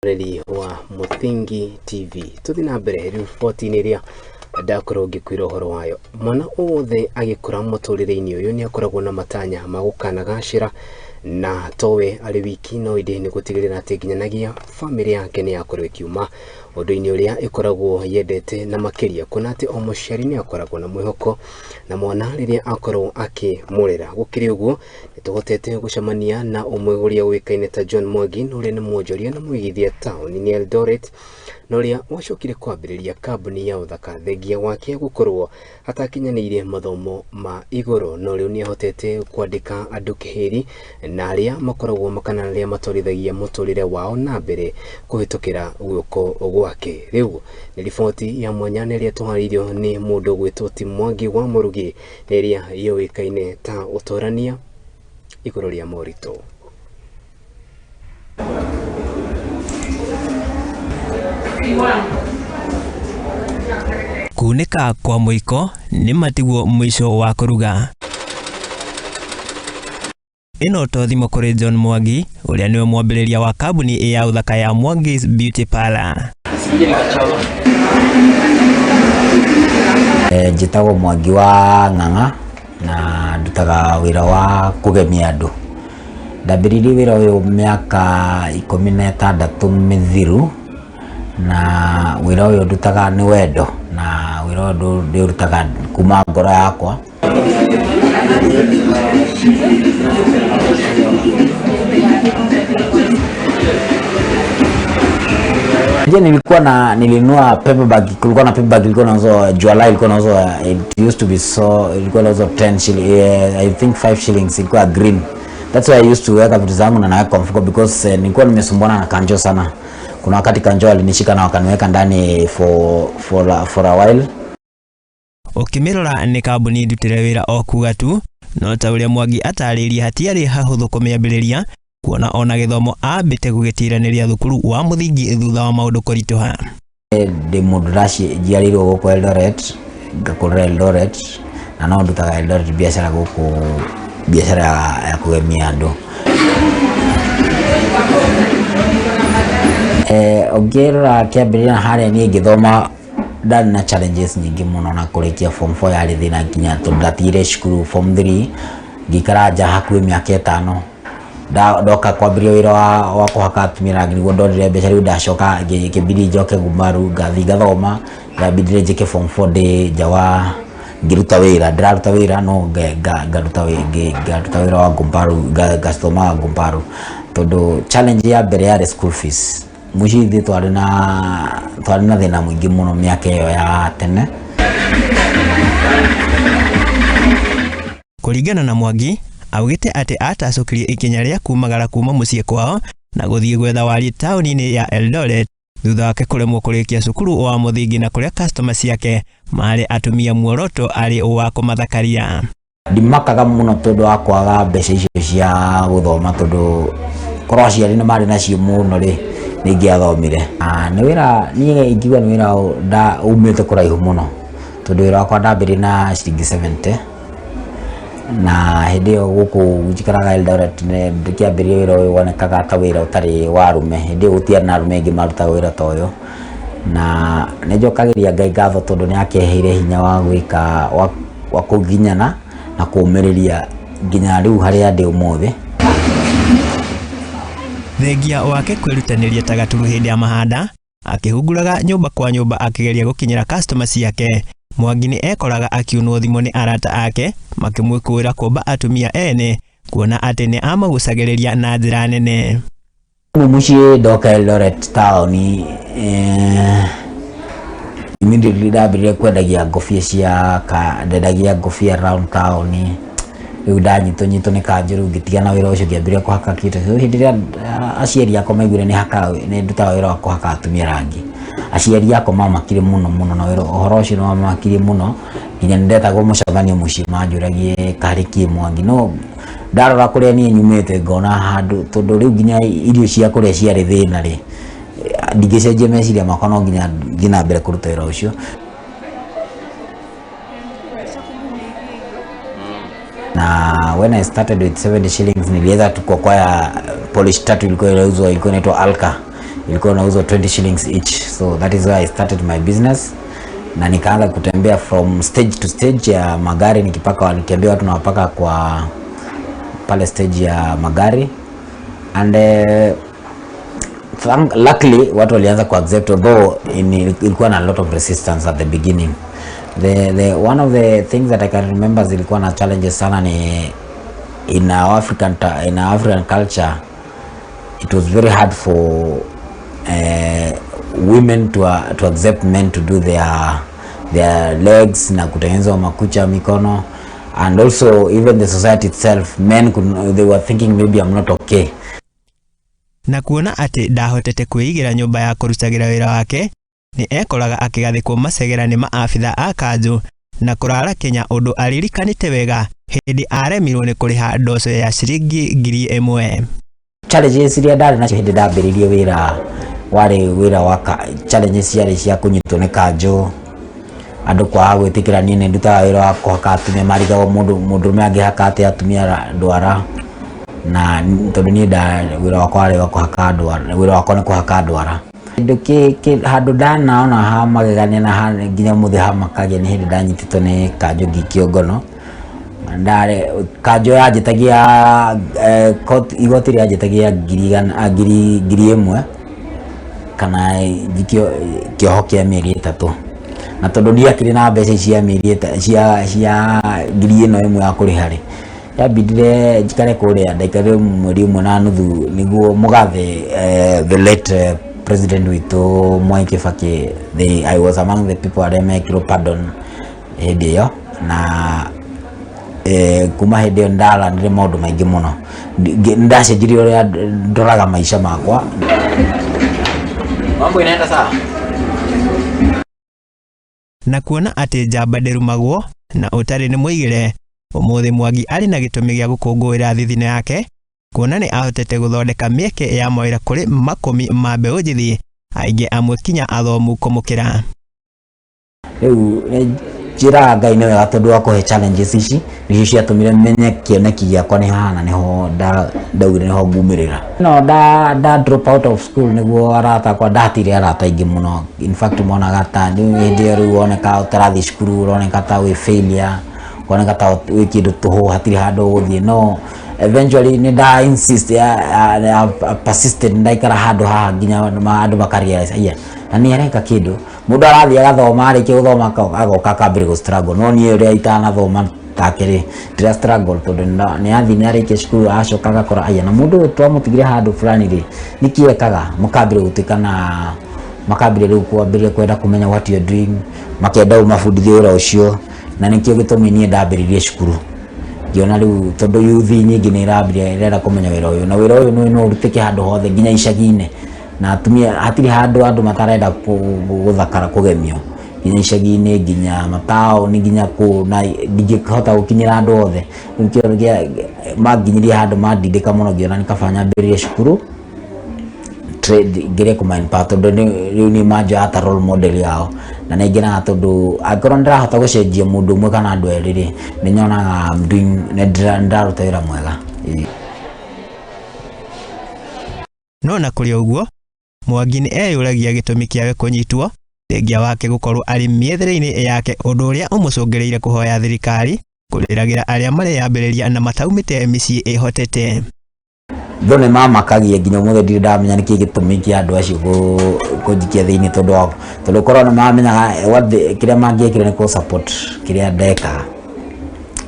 Mwĩroreri wa Mũthingi TV, tũthiĩ na mbere riboti-inĩ ĩrĩa ndakorwo ngĩkwĩra ũhoro wayo. Mwana o wothe agĩkũra mũtũrĩre-inĩ ũyũ nĩ akoragwo na matanya ma gũkanagacĩra, na towe arĩ wiki, no ĩndĩ nĩ gũtigĩrĩra atĩ nginyanagia bamĩrĩ yake nĩ yakorwo ĩkiuma ũndũ-inĩ ũrĩa ĩkoragwo yendete, na makĩria kuona atĩ o mũciari nĩ akoragwo na mwĩhoko na mwana rĩrĩa akorwo akĩmũrera. Gũkĩrĩ ũguo, nĩ tũhotete gũcemania na ũmwe ũrĩa ũĩkaine ta John Mwangi, na ũrĩa nĩ mwonjoria na mũigithia taũni-inĩ ya Eldoret, na ũrĩa wacokire kwambĩrĩria kambuni ya ũthaka thengia wake gũkorwo atakinyanĩirie mathomo ma igũrũ, no rĩu nĩ ahotete kwandĩka andũ kĩhĩri na arĩa makoragwo kana arĩa matwarithagia mũtũrĩre wao na mbere kũhĩtũkĩra guoko gwake. Rĩu nĩ riboti ya mwanya na ĩrĩa tũharĩirio nĩ mũndũ ũgwĩtwo ti Mwangi wa Mũrugi, na ĩrĩa yũĩkaine ta ũtorania igũrũ rĩa moritũ. Kunĩka kwa mũiko nĩ matiguo mũico wa kũruga. Ĩno to thimo kũrĩ John Mwangi, ũrĩa nĩwe mwambĩrĩria wa kambuni ya ũthaka ya Mwangi's Beauty Parlour. Njĩtagwo Mwangi wa Ng'ang'a na ndutaga wĩra wa kũgemia andũ. Ndambĩrĩirie wĩra ũyũ mĩaka 16 mĩthiru, na wĩra ũyũ ndutaga nĩ wendo, na wĩra ũyũ ndĩũrutaga kuma ngoro yakwa. Je, nilikuwa na nilinunua paper bag, kulikuwa na paper bag ilikuwa inauzwa Juala, ilikuwa inauzwa, it used to be so, ilikuwa inauzwa 10 shilling, I think 5 shillings, ilikuwa green. That's why I used to weka vitu zangu na naweka kwa mfuko because nilikuwa nimesumbuana na kanjo sana. Kuna wakati kanjo alinishika na wakaniweka ndani for a while. Ũkĩmĩrora nĩ kambuni ndutĩre wĩra o kuga tu, no ta ũrĩa Mwangi atarĩirie hatiarĩ hahũthũ kũmĩambĩrĩria, kuona ona gĩthomo ambĩte gũgĩtiranĩria thukuru wa mũthingi thutha wa maũndũ kũritũha. Ndĩ mũndũ njiarĩirwo gũkũ Eldoret, ngakũrĩra Eldoret, na no ndutaga Eldoret biacara gũkũ, biacara ya kũgemia andũ. Ũngĩrora kĩambĩrĩria harĩa niĩ ngĩthoma ndarĩ na challenges nyingĩ mũno, na kũrĩkia form 4 yarĩ thĩna nginya tondũ ndatigire cukuru form 3, ngĩikara nja hakuhĩ mĩaka 5. Ndoka kwambĩrĩria wĩra wa kũhaka atumia rangi nĩguo ndonire mbeca. Rĩu ndacoka ngĩbidi njoke Gumaru, ngathiĩ ngathoma, ndambindire njĩke form 4 ndĩ nja wa ngĩruta wĩra, ndĩraruta wĩra no ngaruta wĩra wa Gumaru, ngathomaga Gumaru tondũ challenge ya mbere yarĩ school fees. Mũciĩ ithuĩ twarĩ na thĩna mũingĩ mũno mĩaka ĩyo ya tene. Kũringana na Mwangi, augĩte atĩ atacũkirie ikinya rĩa kumagara kuma mũciĩ kwao na gũthiĩ gwetha wariĩ taũni-inĩ ya Eldoret thutha wake kũremwo kũrĩkia cukuru wa mũthingi na kũrĩa customer ciake marĩ atumia, muoroto arĩ wa kũmathakaria. Ndimakaga mũno tondũ wa kwaga mbeca icio cia gũthoma, tondũ korwo aciari nĩ marĩ nacio mũno rĩ, nĩ ingĩathomire. Nĩ wĩra niĩ ingiuga nĩ wĩra umĩte kũraihu mũno, tondũ wĩra wakwa ndambĩrĩirie na ciringi 70, na hĩndĩ ĩyo gũkũ njikaraga Eldoret ndĩkĩambĩrĩria wĩra ũyũ wonekaga ta wĩra ũtarĩ wa arũme. Hĩndĩ ĩyo gũtiarĩ na arũme aingĩ marutaga wĩra ta ũyũ, na nĩ njokagĩria Ngai ngatho tondũ nĩ akĩheire hinya wa gwĩka wa kũnginyana na kũũmĩrĩria nginya rĩu harĩa ndĩ ũmũthĩ. Thengia wake kwĩrutanĩria ta gaturu hĩndĩ ya mahanda, akĩhunguraga nyũmba kwa nyũmba akĩgeria gũkinyĩra customer ciake, Mwangi nĩ ekoraga akiunwo thimũ nĩ arata ake makĩmwĩkũĩra kũmba atumia ene, kuona atĩ nĩ amagucagĩrĩria na njĩra nene. Mũciĩ ndoka Eldoret taũni, immediately ndambĩrĩria kwendagia ngobia cia ka, ndendagia ngobia round taũni. Rĩu ndanyitwo nyitwo nĩ kanjũ, rĩu ngĩtigana wĩra ũcio ngĩambĩrĩria kũhaka kĩndũ. Rĩu hĩndĩ ĩrĩa aciari akwa maiguire nĩ hakaga, nĩ ndutaga wĩra wa kũhaka atumia rangi, aciari akwa mamakire mũno mũno na wĩra ũhoro ũcio nĩ wamakirie mũno nginya nĩ ndetagwo mũcemanio mũciĩ manjũragie karĩ kĩ Mwangi. No ndarora kũrĩa niĩ nyumĩte ngona handũ, tondũ rĩu nginya irio cia kũrĩa ciarĩ thĩna rĩ, ndingĩcenjia meciria makwa, no nginya thiĩ na mbere kũruta wĩra ũcio. Na when I started with 70 shillings niliweza tu kuokoa polish tatu ilikuwa inauzwa, ilikuwa inaitwa Alka. Ilikuwa inauzwa 20 shillings each. So that is why I started my business, na nikaanza kutembea from stage to stage ya magari nikipaka, nikiambia watu nawapaka kwa pale stage ya magari. And luckily watu walianza ku accept, although ilikuwa na a lot of resistance at the beginning. The one of the things that I can remember zilikuwa na challenges sana ni in our African culture, it was very hard for women to accept men to do their legs na kutengenezwa makucha, mikono. And also even the society itself, men could, they were thinking maybe I'm not okay. Na kuona atĩ ndahotete kwĩigĩra nyũmba ya kũrutagĩra wĩra wake, nĩ ekoraga akĩgathĩkwo macegera nĩ maabitha a kanjũ na kũrara Kenya, ũndũ aririkanĩte wega hĩndĩ aremirwo nĩ kũrĩha ndoco ya ciringi 1000. Challenges iria ndarĩ nacio hĩndĩ ndambĩrĩirie wĩra warĩ wĩra wa challenges ciarĩ cia kũnyitwo nĩ kanjũ, andũ kwaga gwĩtĩkĩra niĩ nĩ ndutaga wĩra wa kũhaka atumia. Marigagwo mũndũ mũndũrũme angĩhaka atĩa atumia ndwara, na tondũ niĩ wĩra wakwa warĩ wa kũhaka ndwara, wĩra wakwa nĩ kũhaka ndwara. Kĩndũ handũ ndanaona ha magegania na nginya mũthĩ hamakagia nĩ hĩndĩ ndanyitĩtwo nĩ kanjũ ngĩikio ngono. Ndarĩ kanjũ yanjĩtagia igoti rĩanjĩtagia ngiri igana, 1000 kana njikio kĩoho kĩa mĩeri 3, na tondũ ndiakĩrĩ na mbeca cia mĩeri cia 1000 ya kũrĩha rĩ, yambindire njikare kũrĩa. Ndaikarire mweri ũmwe na nuthu nĩguo mũgathe, the late president witũ Mwai Kibaki, I was among the people arĩa mekirwo pardon hĩndĩ ĩyo. Na kuma hĩndĩ ĩyo ndaranire maũndũ maingĩ mũno. Ndacenjirie ũrĩa ndoraga maica makwa. Mambo inaenda sawa. Na kuona atĩ njamba ndĩrumagwo na ũtarĩ nĩ mũigĩre, ũmũthĩ Mwangi arĩ na gĩtũmi gĩa gũkũngũĩra thithino yake, kuona nĩ ahotete gũthondeka mĩeke ya mawĩra kũrĩ makũmi ma mbeũ njĩthĩ, aingĩ amwe kinya athomu kũmũkĩra. Rĩu njĩraga Ngai nĩ wega tondũ wa kũhe challenges ici nĩcio ciatũmire menye kĩoneki gĩakwa nĩ haha na nĩho ndaugire nĩho ngumĩrĩra. No nda drop out of school nĩguo arata akwa, ndatire arata aingĩ mũno. In fact, monaga ta hĩndĩ ĩyo rĩu woneka ũtarathiĩ cukuru ũroneka ta wĩ failure, ũkoneka ta wĩ kĩndũ tũhũ, hatirĩ handũ ũgũthiĩ. No eventually nĩ nda insist, persisted, ndaikara handũ haha nginya andũ makarealize aya na nĩ areka kĩndũ. Mũndũ arathiĩ agathoma, arĩkia gũthoma agoka akambĩrĩria gũ struggle, no niĩ ũrĩa itanathoma take rĩ, ndĩra struggle tondũ nĩ athiĩ nĩ arĩkia cukuru, acoka agakora aya na mũndũ ũyũ twamũtigire handũ fulani rĩ, nĩkĩ ekaga. Mũkambĩrĩria gũtuĩka na makambĩrĩria rĩu kwambĩrĩria kwenda kũmenya what you're doing, makenda ũmabundithie wĩra ũcio. Na nĩkĩo gĩtũmi niĩ ndambĩrĩirie cukuru, ngĩona rĩu tondũ youth nyingĩ nĩ irambĩrĩria irenda kũmenya wĩra ũyũ, na wĩra ũyũ no ũrutĩke handũ hothe nginya icagi-inĩ, na atumia hatirĩ handũ andũ matarenda gũthakara, kũgemio, nginya icagi-inĩ, nginya mataũni, nginya kũ, na ndingĩhota gũkinyĩra andũ othe. Rĩu kĩo manginyirie handũ mandindĩka mũno, ngĩona nĩ kaba nyambĩrĩrie cukuru trade ngerie kũma empower, tondũ rĩu nĩ manjoya ta role model yao, na nĩ ngenaga tondũ angĩkorwo nĩ ndĩrahota gũcenjia mũndũ ũmwe kana andũ erĩ rĩ, nĩ nyonaga I'm doing, nĩ ndĩraruta wĩra mwega. Ĩĩ. No na kũrĩ ũguo, Mwangi nĩ eyũragia gĩtũmi kĩawe kũnyitwo thengia wake gũkorwo arĩ mĩethere-inĩ yake, ũndũ ũrĩa ũmũcũngĩrĩire kũhoya thirikari kũrĩragĩra arĩa mareyambĩrĩria na mataumĩte mĩciĩ ĩhotete. Thũ nĩ mamakagia nginya ũmũthĩ ndirĩ ndamenya nĩkĩ gĩtũmi kĩa andũ acio kũnjikia thĩinĩ, tondũ korwo nĩ mamenyaga kĩrĩa mangĩekire nĩ kũ support kĩrĩa ndekaga,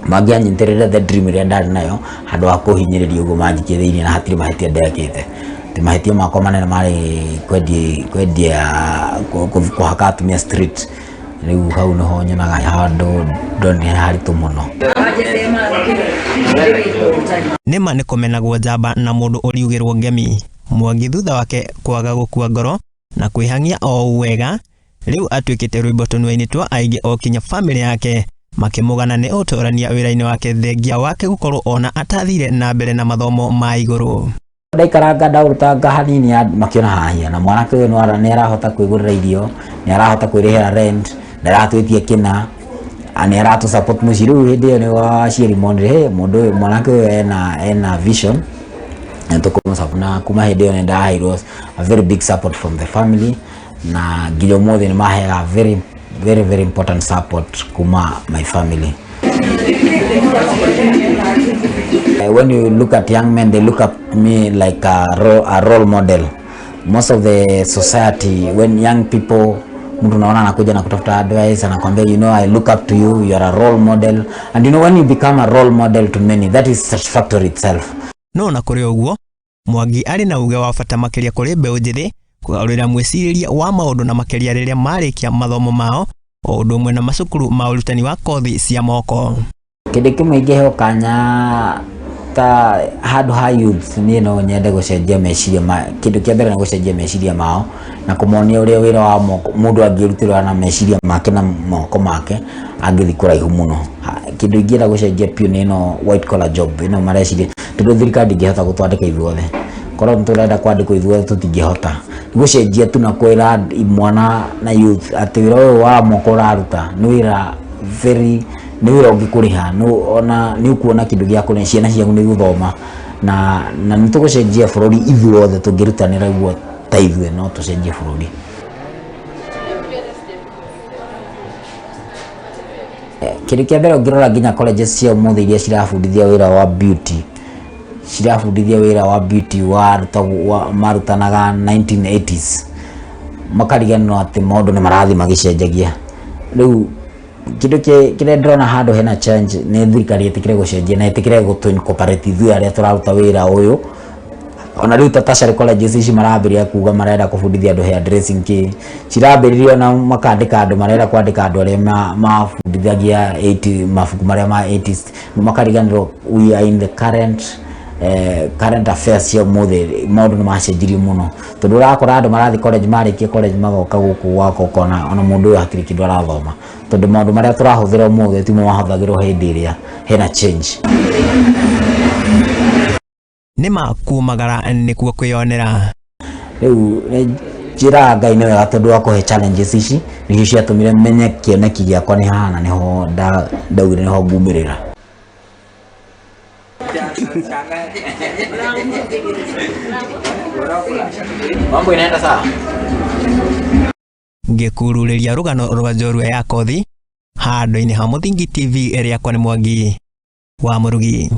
mangĩanyitĩrĩire the dream ĩrĩa ndarĩ nayo handũ ha kũhinyĩrĩria ũguo manjikie thĩinĩ, na hatirĩ mahĩtia ndekĩte. Ti mahĩtia makwa manene marĩ kwendia kũhaka atumia street. Rĩu hau nĩho nyonaga handũ ndonire haritũ mũno. Nĩma nĩ kũmenagwo njamba na mũndũ ũriugĩrwo ngemi. Mwangi thutha wake kwaga gũkua ngoro na kwĩhang'ia o wega, rĩu atuĩkĩte rwĩmbo tũnua-inĩ twa aingĩ o kinya bamĩrĩ yake makĩmũgana nĩ ũtorania wĩra-inĩ wake, thengia wake gũkorwo ona atathire na mbere na mathomo ma igũrũ. Ndaikaranga ndaũrutanga hanini makĩona hahia na mwanake ũyũ nĩ arahota kwĩgũrĩra irio, nĩ arahota kwĩrĩhĩra rent, ndaratwĩtie kĩna, nĩ aratũ support mũciĩ. Rĩu hĩndĩ ĩyo nĩ aciari monire, hey, mũndũ ũyũ, mwanake ũyũ ena vision. Na tũkũmũ na kuma hĩndĩ ĩyo nĩ ndaheirwo a very big support from the family, na nginya ũmũthĩ nĩ maheaga very very very important support kuma my family. When you look at young men, they look at me like a role model. Most of the society, when young people, mtu unaona anakuja na kutafuta advice, anakwambia, "I look up to you, you are a role model." And when you become a role model to many, that is satisfactory itself. No na kũrĩ ũguo, Mwangi arĩ na uge wa bata makĩria kũrĩ mbeũ njĩthĩ kũgarũrĩra mwĩcirĩrie wa maũndũ na makĩria rĩrĩa marĩkia mathomo mao, o ũndũ ũmwe na macukuru ma ũrutani wa kothi cia moko. Kĩndũ kĩmwe ingĩheo kanya ta handũ ha youth, niĩ no nyende gũcenjia meciria ma, kĩndũ kĩa mbere nĩ gũcenjia meciria mao na kũmonia ũrĩa wĩra wa moko mũndũ angĩrutĩra na meciria make na moko make angĩthiĩ kũraihu mũno. Kĩndũ ingĩenda gũcenjia piũ nĩ ĩno white collar job ĩno mareciria, tondũ thirikari ndĩngĩhota gũtwandĩka ithuothe. Korwo nĩ tũrenda kwandĩkwo ithuothe, tũtingĩhota. Gũcenjia tu na kwĩra mwana na youth atĩ wĩra ũyũ wa moko ũraruta nĩ wĩra very, nĩ wĩra ũngĩkũrĩha, ona nĩ ũkuona kĩndũ gĩa kũrĩa, ciana ciaku nĩ igũthoma, na nĩ tũgũcenjia bũrũri ithuothe tũngĩrutanĩra ũguo. Ta ithuĩ no tũcenjie bũrũri. Kĩndũ kĩa mbere, ũngĩrora nginya colleges cia ũmũthĩ iria cirabundithia wĩra wa beauty, cirabundithia wĩra wa beauty warutagwo marutanaga 1980s, makariganĩrwo atĩ maũndũ nĩ marathiĩ magĩcenjagia. Rĩu kĩndũ kĩrĩa ndĩrona handũ hena change nĩ thirikari ĩtĩkĩre gũcenjia na ĩtĩkĩre gũtũ incorporate ithuĩ arĩa tũraruta wĩra ũyũ. Ona rĩu ta tertiary colleges ici marambĩrĩria kuga marenda kũbundithia andũ hair dressing, kĩ cirambĩrĩria ona makandĩka andũ, marenda kwandĩka andũ arĩa mabundithagia 80 mabuku marĩa ma 80s, makariganĩrwo we are in the current affairs cia ũmũthĩ. Maũndũ nĩ macenjirie mũno, tondũ ũrakora andũ marathiĩ college, marĩkia college magoka gũkũ gwakwa, ũkona ona mũndũ ũyũ hatirĩ kĩndũ arathoma, tondũ maũndũ marĩa tũrahũthĩra ũmũthĩ timo mahũthagĩrwo hĩndĩ ĩrĩa hena change. Nĩ ma kumagara nĩkuo kwĩyonera. Rĩu nĩ njĩraga Ngai nĩ wega tondũ wa kũhe challenges ici, nĩcio ciatũmire menye kĩoneki gĩakwa nĩ haha na nĩho ndaugire nĩho ngumĩrĩra. Mambo inaenda sawa. Ngĩkururĩria rũgano rwa njorua ya kothi handũ-inĩ ha Mũthingi TV, rĩakwa nĩ Mwangi wa Mũrugi.